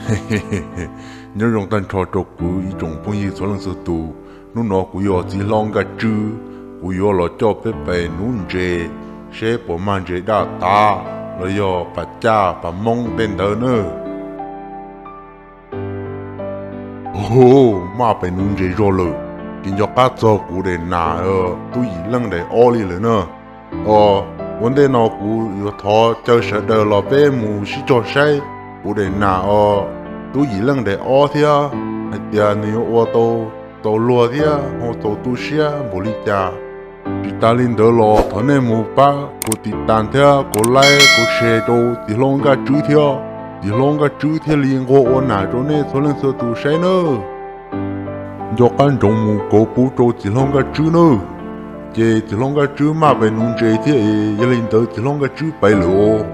Nyob zoo tag nrho rau kuv ib tsoom phooj ywg txhua leej txhua tus, hnub no kuv yog txiv hlob Nkaj Tswb, kuv yuav los coj peb pais nuv ntses, seb puas mag ntses daj tav los yog pas caj pas moob tej ntawd nawb. Maj pais nuv ntses zog lawm, ces nco qab txog kuv daim nas tub yim leej daim ob li lawm na. Os, ua ntej no kuv yuav thov caw sawv daws los peb mus sib cog saib kuv daim nas os, tub yim leej daim ob thiab, hais tias nws yuav ua tau txaus luag thiab ho txaus tu siab npaum li cas. Tsis tas li ntawd los thov nej mus pab kuv tiv tas thiab kuv like kuv share rau txiv hlob Nkaj Tswb thiab, txiv hlob Nkaj Tswb thiaj li nquag ua nas rau nej txhua leej txhua tus saib nawb. Nco qab ntsoov mus kauv pub rau txiv hlob Nkaj Tswb nawb. Ces txiv hlob Nkaj Tswb maj pais nuv ntses thiab es yog li ntawd txiv hlob Nkaj Tswb pais lawm os.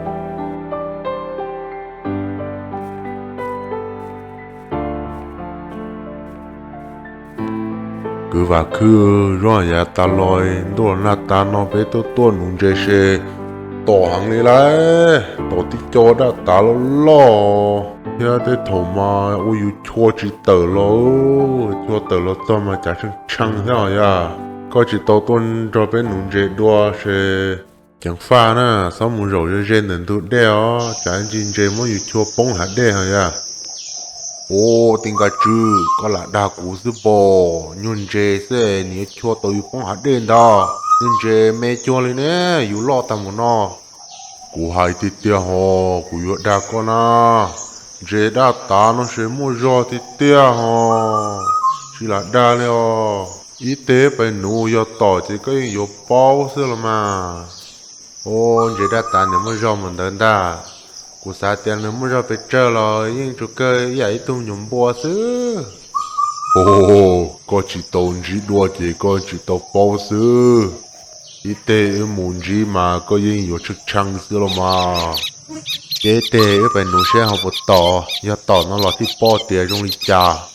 Kwv Vam Khwb, zoo yav tas los ntuj los nag tas no peb tuaj tuaj nuv ntses se tom heev li lauj, tom tib co daj tav loj loj thiab tej thaum mas ua yus chua tsis tawm los, chua tawm los txog mas cav tshee tshee thiab os yas. Koj tsis tau tuaj nrog peb nuv ntses dua se ceev faj na, txhob mus zaum ze ze ntawm ntug dej os, tsam ntsis ntses muab yus chua poob hav dej os yas. Ua tij Nkaj Tswb, koj lam dag kuv xwb pom, nyuag ntses xwb nws yuav chua tau yus poob hav dej ntag, nyuag ntses me cuag li ne, yus loj tag mus no. Kuv hais tiag tiag hos, kuv yuav dag koj na, ntses daj tav no se muaj zog tiag tiag hos, tsis lam dag li os. Ib teg pais nuv yog tom ces koj yeej yuav paub xwb los mas. Ua ntses daj tav nws muaj zog mus ntawd ntag, kuv xav tias nws muaj zog pes tsawg los yeej tsuas kawg ib yam ib tug nyuag npua xwb. Ua, koj tsis tau ntsib dua ces koj tsis tau paub xwb. Ib teg wb mus ntsib mas koj yeej yuav tshee tshee xwb los mas. Ces ib teg wb pais nuv seb ho puas tom, yog tom no los thiaj paub tias zoo li cas.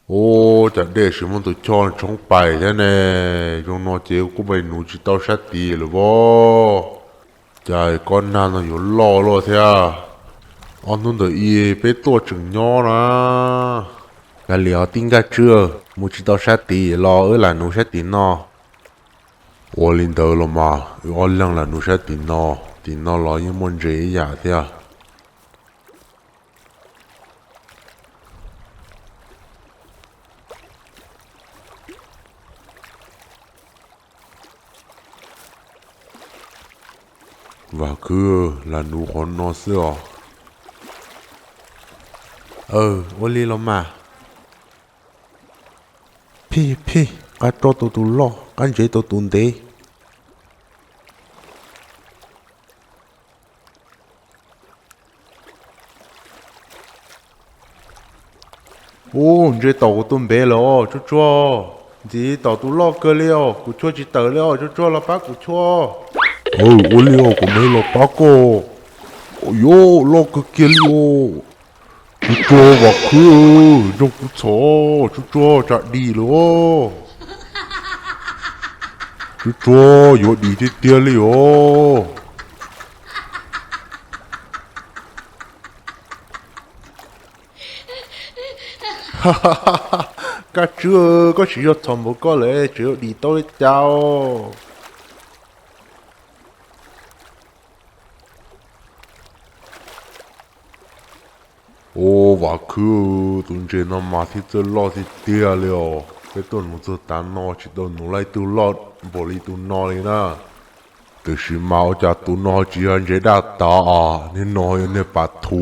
Ua cas dej sim muab tus choj tshoob pais thiab ne? Zoo no ces kuj pais nuv tsis tau sab tid lawm as. Cas kob nag no yuav loj luaj thiab. Ob hnub ntawm i peb tuaj tseem nyob na. Kav liam os tij Nkaj Tswb, mus tsis tau sab tid los wb lam nuv sab tim no. Ua li ntawd los mas wb ob leeg lam nuv sab tim no, tim no los yeej muaj ntses ib yam thiab. Vam Khwb, lam nuv qhov no xwb os. Aw, ua li los mas. Phij phij, qab tso tau tus loj, qab ntsev tau tus ntev. Ub, ntse tom kuv tus ntev lawm os tsuag tsuag. Ntxiv tom tus loj kawg li os, kuv chua tsis tawm li os tsuag tsuag, los pab kuv chua. Aw, ua li os, kuv mam li los pab koj. Yuav loj kawg kiag li os. Tsuag tsuag Vam Khwb, nrog kuv txhom, tsuag tsuag tsam dim lawm os. Tsuag tsuag yuav dim tiag tiag li os. Nkaj Tswb, koj tsis yog txhom npaum koj lawm tseem yuav dim tau li cas os. Ua Vam Khwb, tus ntses no mas thiaj txawj loj tiag tiag li os. Peb tuaj nuv txog tav no tsis tau nuv laib tug loj npaum li tus no li na. Tiam sis mas ua cas tus no tsis yog ntses daj tod os, niag no yog niag pas thu.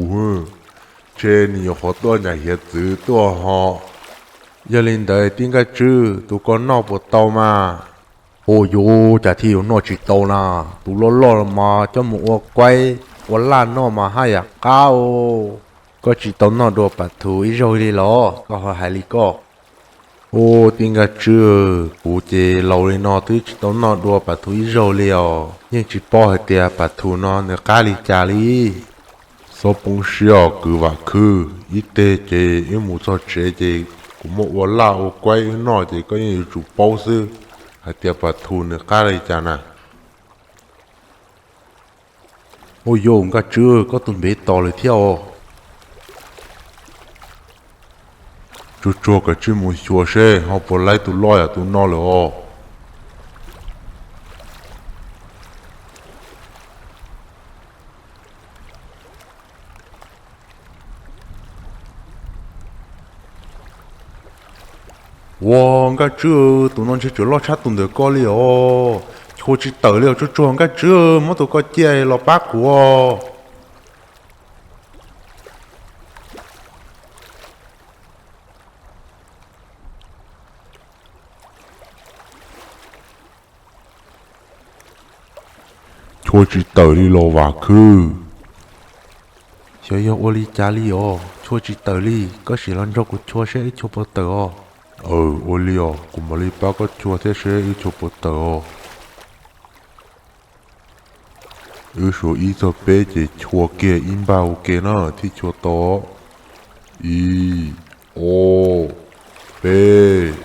Ntshe nws nyuam qhuav tuaj nram hiav txwv tuaj ho. Yog li ntawd tij Nkaj Tswb, tus koj noj puas tau mas? Ua yuav cas thiaj yuav noj tsis tau na, tus loj loj los mas coj mus ua kuaib ua laj noj mas haj yam qab os. Koj tsis tau noj dua Pas Thu ib zaug li los koj ho hais li koj? Ub, tij Nkaj Tswb, kuv ces laus li no twb tsis tau noj dua Pas Thu ib zaug li os, yeej tsis paub hais tias Pas Thu no nws qab li cas li. Txhob poob siab os kwv Vam Khwb, ib teg ces wb mus txog tsev ces kuv muab ua laj ua kuaib wb noj ces koj yeej yuav tsum paub xwb hais tias Pas Thu nws qab li cas na. Ua yau Nkaj Tswb, koj tus npev tos lawm thiab os. Tsuag tsuag kav tsij mus xyuas seb ho puas laib tus loj yam tus no lawm os. Ua Nkaj Tswb, tus no ntshe tseem loj tshaj tus ntawm koj li os. Chua tsis tawm li os, tsuag tsuag Nkaj Tswb, muab tus koj ciaj los pab kuv os. Chua tsis tawm li los Vam Khwb? Xyov yog ua li cas li os, chua tsis tawm li, koj sim los nrog kuv chua seb wb chua puas tawm os. Aws, ua li os, kuv mam li pab koj chua thiab seb wb chua puas tawm os. Wb suav ib txog peb ces chua kiag ib npag ua ke na thiaj chua tau. Ib, ob, peb.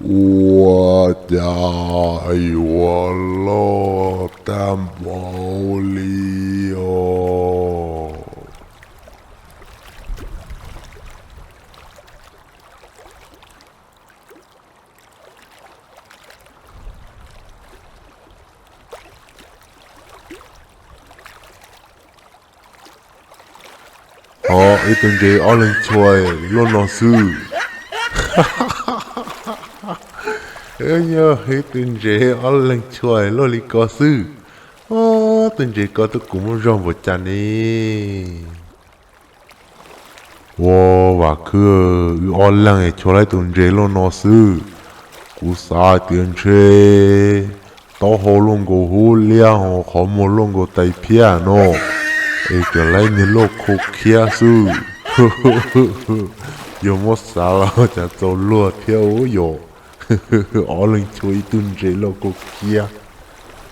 Ua cas yuav loj tag npaum li os? Ho ib tug ntses ob leeg chua luaj no xwb. Yog ib tug ntses ob leeg chua luaj li ko xwb. Ob tug ntses ko twb kuv muab zog npaum cas ne. Ua Vam Khwb, wb ob leeg chua laib tus ntses luaj no xwb. Kuv xav tias ntshe taub hau luaj nkaus hub liab ho qhov muag luaj nkaus tais phiab no, es tseem laib niag luaj khau khiab xwb. Yog muab xav los cas txaus luag thiab ub yom. Ob leeg chua ib tug ntses luaj khau khiab,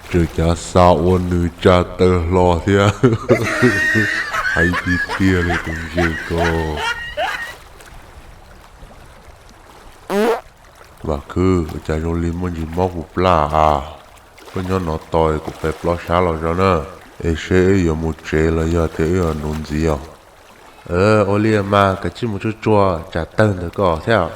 tseem cav xa ua nws tsa taw hlo thiab. Hais tiag tiag li tus ntses ko. Vam Khwb, cas zoo li muaj ntsis mob kuv plab a. Koj nyob no tos kuv pais plob sab los zov na, es seb wb yuav mus tsev los yog tias wb yuav nuv ntxiv os. Ua li mas kav tsij mus tsuag tsuag tsam tawg ntawm koj thiab.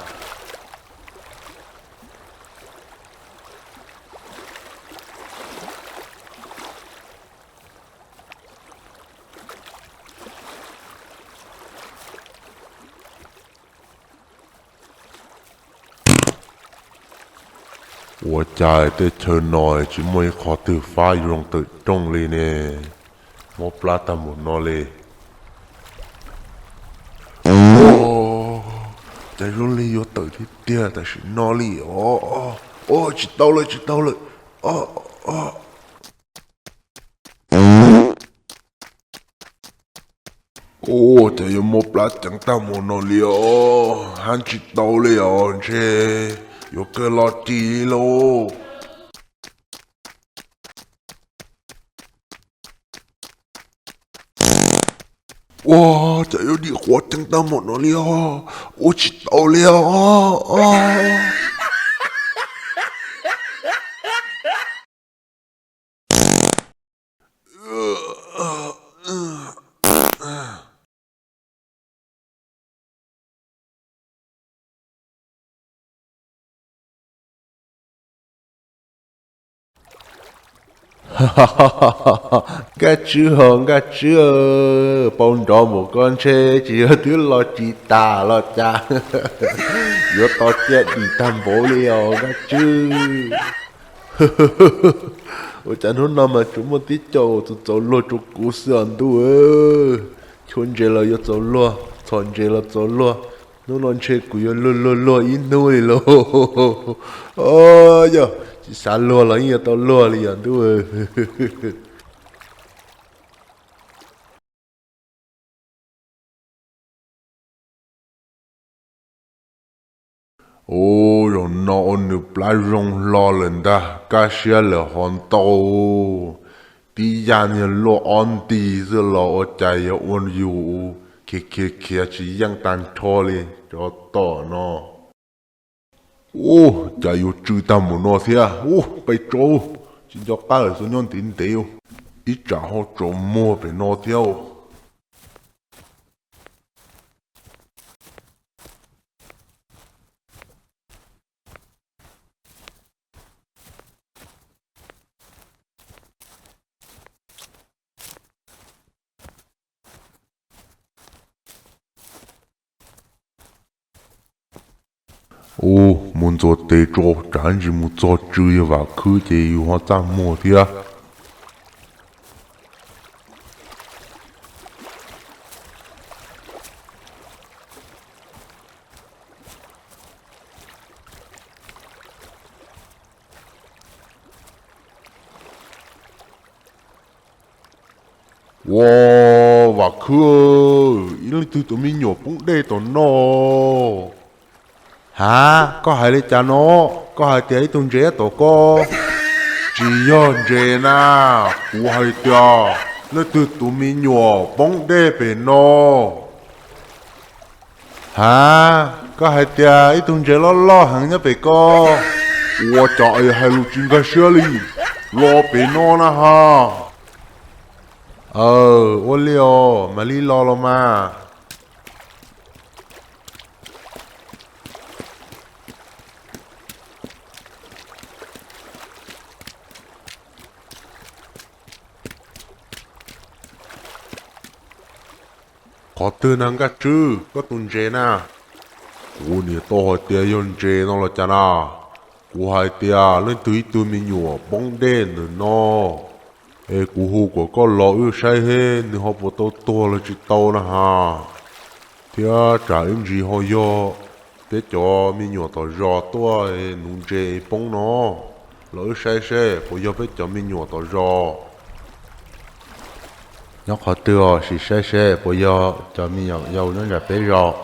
Ua cas tej chaw no tsis muaj ib qho twg fab zoo tawm rooj li ne? Mob plab tag npaum no li. Cas zoo li yuav tawm tiag tiag tam sim no li os. Tsis tau lawm, tsis tau lawm. Ua cas yuav mob plab ceev tag npaum no li os, hab tsis tau li os, ntshe yuav kawg los ris li lauj. Ua cas yuav dim quav ceev tag npaum no li os, ua tsis tau li os. Nkaj Tswb ho Nkaj Tswb, paub nrov mus koj ntshe tsis yog twb los tsis tas los cas, yuav tos ciaj dim tag npaum li os Nkaj Tswb. Ua cas hnub no mas tsuas muaj tib co txaus txaus luag rau kuv xwb os ntuj. Chua ntses los yuav txaus luag, txhom ntses los txaus luag, hnub no ntshe kuv yuav luag luag luag ib hnub li lauj. Yog tsis xav luag los yeej yuav tau luag li yog ntuj. Ub, zaum no ua nws plab zoo hlo lawm ntag, kaj siab lawm ho ntau. Tib yam niag luaj ob nti xwb los ua cas yog ua yus khiav khiav khiav tsis yeej tag nrho li cov tom no. Ub, cas yuav tsw tag mus no thiab. Ub, peb tso, tsis nco qab lawm, xub nyob ntev ntev, ib tsam ho tsaus muag pem no thiab. Ub, mus ntxuav tes tso, tsam ntsis mus txog tsw yog Vam Khwb ces yus ho txaj muag thiab. Ua, Vam Khwb, ib leej twg tus me nyuam poob dej tom no? Ha, koj hais li cas no? Koj hais tias ib tug ntses tom ko? Tsis yog ntses na, kuv hais tias leej twg tus me nyuam poob dej pem no. Ha, koj hais tias ib tug ntses loj loj heev nyob pem ko. Ua cas es hais lus tsis nkag siab li, los pem no na ha. Aw, ua li os, mam li los los mas. Qhov twg na Nkaj Tswb, koj tus ntses na? Kuv niam tau hais tias yog ntses no los cas na? Kuv hais tias leej twg ib tug me nyuam poob dej ntawm no, es kuv hu kom koj los wb saib seb nws ho puas tau tuag los tsis tau na ha. Thiab tsam ib ntsis ho yog peb cov me nyuam tom zos tuaj nuv ntses poob no, los wb saib seb puas yog peb cov me nyuam tom zos. Nyob qhov twg os, sim saib seb puas yog cov me nyuam yaus nyob nram peb zos.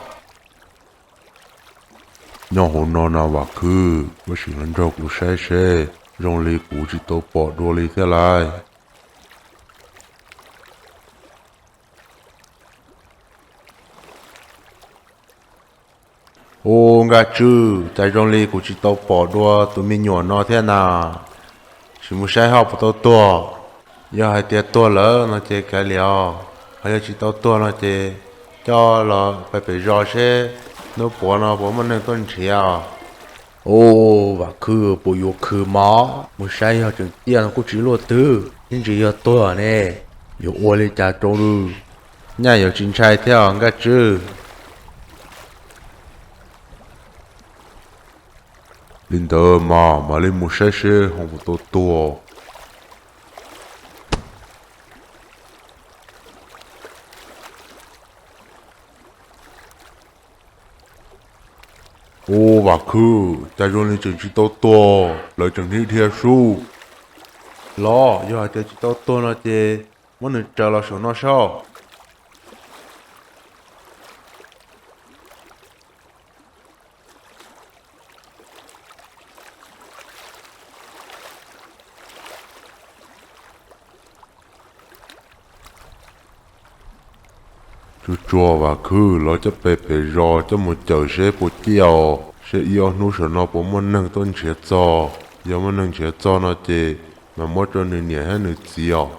Nyob hauv no na Vam Khwb, koj sim los nrog kuv saib seb, zoo li kuv tsis tau pom dua li thiab lauj. Ub, Nkaj Tswb, cas zoo li kuv tsis tau pom dua tus me nyuam no thiab na. Sim mus saib ho puas tau tuag. Yog hais tias tuag lawm no ces kav liam os, ho yog tsis tau tuag no ces coj los pem zos seb hnub puav no puas muaj neeg tuaj nrhiav os. Ub, Vam Khwb, puas yuav khwv mog? Mus saib yog tseem tiaj no kuj tsis luaj twg, ib ntsis yog tuag ne, yuav ua li cas rau lawm? Nyaj yuav tsis ntshai thiab os Nkaj Tswb. Li ntawd mas mam li mus saib seb ho puas tau tuag. Ub, Vam Khwb, cas zoo li tseem tsis tau tuag, lawv tseem dhia dhia sub. Los yog hais tias tsis tau tuag no ces muab nws tsaws los saum no saib. Tsuag tsuag Vam Khwb, los coj pem pem zos coj mus cawm seb puas ciaj os, seb ib ob hnub saum no puas muaj neeg tuaj nrhiav txog. Yog muaj neeg nrhiav txog no ces mam muab rau nws niam thiab nws txiv os.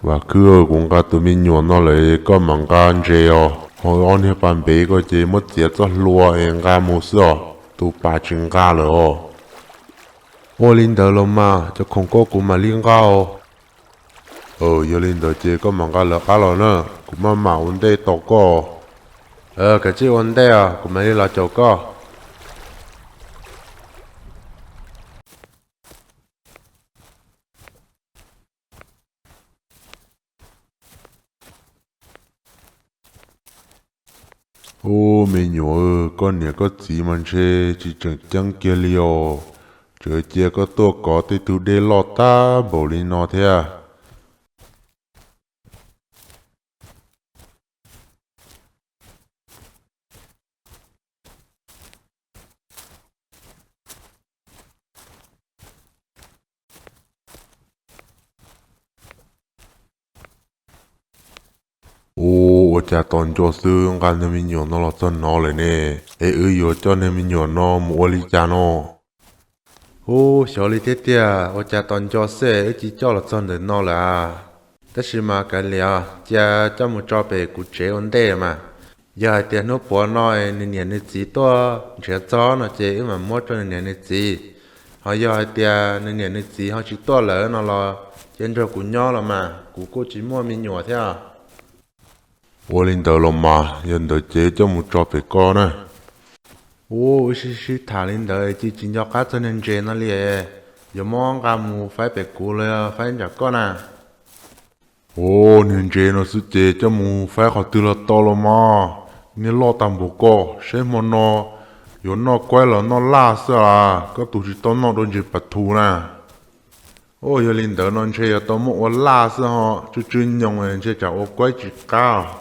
Vam Khwb, kuv nqa tus me nyuam no lawm, koj mam nqa ntses os, ho ob niag pas npev ko ces muab txiav txoj hlua es nqa mus xwb os, tus pas tsis nqa lawm os. Ua li ntawd los mas, cov khoom ko kuv mam li nqa os. Yog li ntawd ces koj mam nqa lawv qab los na, kuv maj mam ua ntej tos koj. Kav tsij ua ntej os, kuv mam li los caum koj. Ub, me nyuam, koj niam koj txiv mas ntshe tsis tseem ceeb kiag li os, tseem cia koj tuaj kov tej tug dej loj tag npaum li no thiab. Ub, ua cas tos nco xwb nqa niag me nyuam no los txog no lawm ne? Es wb yuav coj niag me nyuam no mus ua li cas no? Ub, xyov li thiab tiag, ua cas tos nco xwb wb cia coj los txog ntawm no lawm a. Tab sis mas kav liam, cia coj mus tso pem kuv tsev ua ntej mas. Yog hais tias hnub puav no nws niam nws txiv tuaj nrhiav txog no ces wb mam muab rau nws niam nws txiv. Ho yog hais tias nws niam nws txiv ho tsis tuaj lawm no los cia nrog kuv nyob los mas, kuv kuj tsis muaj me nyuam thiab. Ua li ntawd los mas, yog ntawd ces coj mus tso pem koj na. Ub, wb sib sib tham li ntawd cia tsis nco qab txog niag ntses no li. Yuav muab nqa mus faib pem kuv los yog faib nram koj na? Ub, niag ntses no xwb ces coj mus faib qhov twg los tau los mas. Niag loj tag npaum koj, saib hmo no yuav noj kuaib los noj laj xwb las, koj tus tsis tau noj dua ntses pas thu na. Ub, yog li ntawd no ntshe yuav tau muab ua laj xwb ho, tsw tsw nyoos ntshe tsam ua kuaib tsis qab.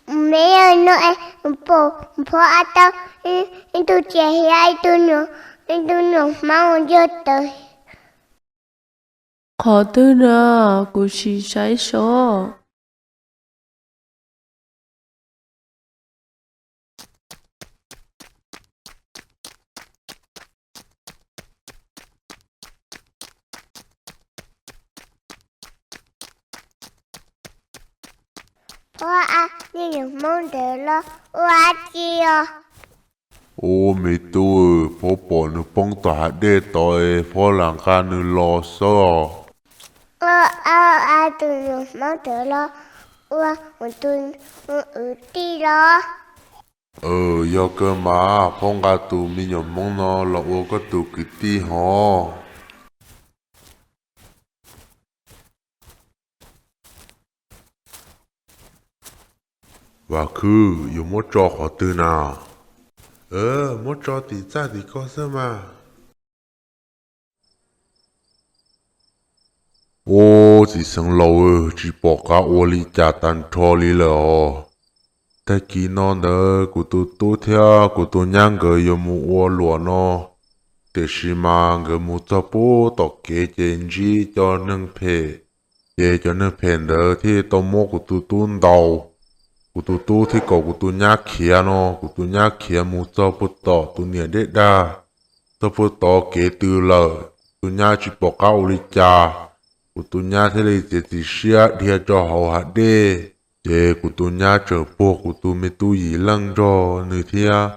Me no pom phob a tau ib tug txiv thiab ib tug nyuam hmoob yog tawv. Qhov twg na? Kuv sim saib seb. Phob a, niag nyuam hmoob ntawd los ua dab tsi os? Ub, me tub, phob pom nws poob tom hav dej tod es phob lam nqa nws los xwb os. Ua, tus nyuam hmoob ntawd los ua kuv tus kwv tij los? Yog kawg mas, phob nqa tus me nyuam hmoob no los ua koj tus kwv tij hov. Vam Khwb, yuav muab tso qhov twg na? Muab tso tim txaj tim koj xwb mas. Ub, txiv xeev laus, tsis pom qab ua li cas tag nrho li lawm os. Tag kis no ntawd kuv tus tub thiab kuv tus nyab nkawd yuav mus ua luam no, tiam sis mas nkawd mus txog pub tom kev ces ntsib cov neeg phem, ces cov neeg phem ntawd thiaj tau muab kuv tus tub ntaus. Kuv tus tub thiaj kom kuv tus nyab khiav no, kuv tus nyab khiav mus txog puag tom tus niam dej dag, txog puag tod kev tw lawm, tus nyab tsis pom qab ua li cas. Kuv tus nyab thiaj li txiav txim siab dhia rau hauv hav dej, ces kuv tus nyab tseem puag kuv tus me tub yim leej nrog nws thiab,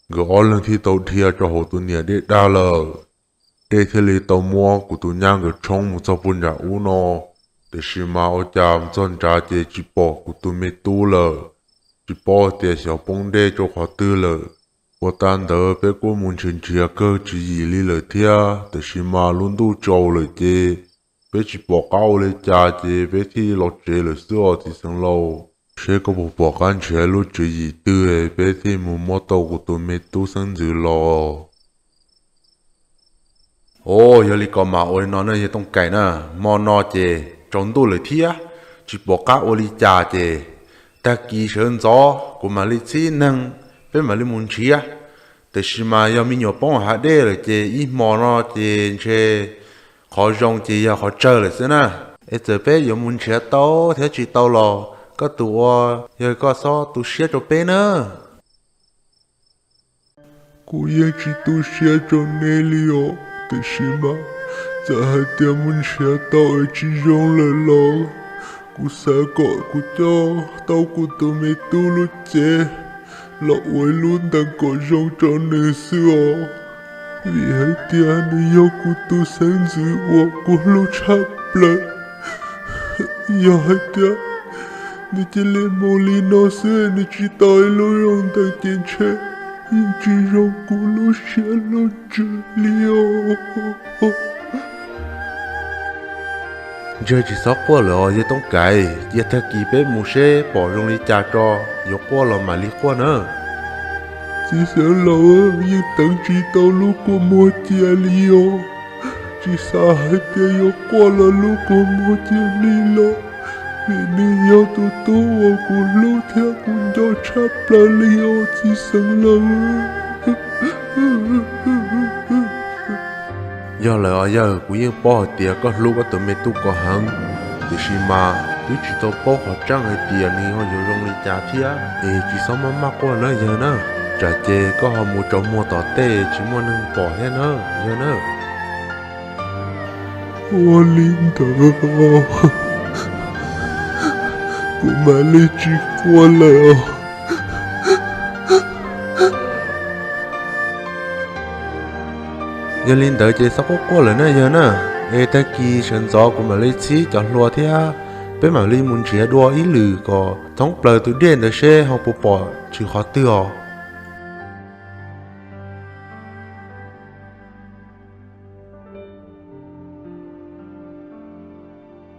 nkawd ob leeg thiaj tau dhia rau hauv tus niam dej dag lawm. Dej thiaj li tau muab kuv tus nyab nkawd tshoob mus txog puag nram ub no, tiam sis mas ua cas mus txog nrad ces tsis pom kuv tus me tub lawm. Tsis paub tias xyov poob dej rau qhov twg lawm. Ua tas ntawd peb kuj mus nrhiav nrhiav kawg tsis yim li lawm thiab, tiam sis mas lub ntuj tsaus lawm ces peb tsis pom qab ua li cas ces peb thiaj los tsev lawm xwb os txiv xeev laus. Seb koj puas pom qab nrhiav lub tswv yim twg peb thiaj mus muab tau kuv tus me tub xeeb ntxwv los. Os, yog li ko mas ua li no nej yawg Tooj Kaim na, hmo no ces tsaus ntuj lawm thiab, tsis pom qab ua li cas ces tag kis sawv ntxov kuv mam li txhib neeg, peb mam li mus nrhiav. Tiam sis mas yog me nyuam poob hav dej lawm ces ib hmo no ces ntshe qhov zoo ces yog qhov tsawg lawm xwb na. Es txawm peb yuav mus nrhiav tau thiab tsis tau los koj tus ua, yog koj txhob tu siab rau peb na. Kuv yeej tsis tu siab rau nej li os, tiam sis mas txawm hais tias mus nrhiav tau es tsis zoo lawm los kuv xav kom kuv coj tau kuv tus me tub lub cev los ua ib lub ntees kom zoo rau nws xwb os. Vim hais tias nws yog kuv tus xeeb ntxwv uas kuv hlub tshaj plaws. Yog hais tias nws cia li mus li no xwb, nws tsis tau ib lub zoo ntees ces ntshe yeej tsis zoo kuv lub siab lub ntsws li os. Ntsia tsis txhob quaj lawm os yawg Tooj Kaiv, cia tag kis peb mus seb pom zoo li cas tso, yuav quaj los mam li quaj na. Txiv xeev laus, yeej teev tsis tau lub kua muag cia li os. Tsis xav hais tias yuav quaj los lub kua muag cia li los, vim nws yog tus tub uas kuv hlub thiab kuv nco tshaj plaws li os txiv xeev laus. Yog lawm os yawg, kuv yeej paub hais tias koj hlub koj tus me tub ko heev, tiam sis mas twb tsis tau paub qhov tseeb hais tias nws ho yuav zoo li cas thiab. Es tsis txhob maj maj quaj na yawg na, tsam ces koj ho mus tsaus muag tom tej tsis muaj neeg pom thiab na yawg na. Ua li ntawd, kuv mam li tsis quaj lawm os. Yog li ntawd ces txhob quaj quaj lawm na yawg na, es tag kis sawv ntxov kuv mam li txhib cov hlua thiab peb mam li mus nrhiav dua ib lwm kom thoob plaws tus dej ntawd seb ho puas pom tshwm qhov twg os.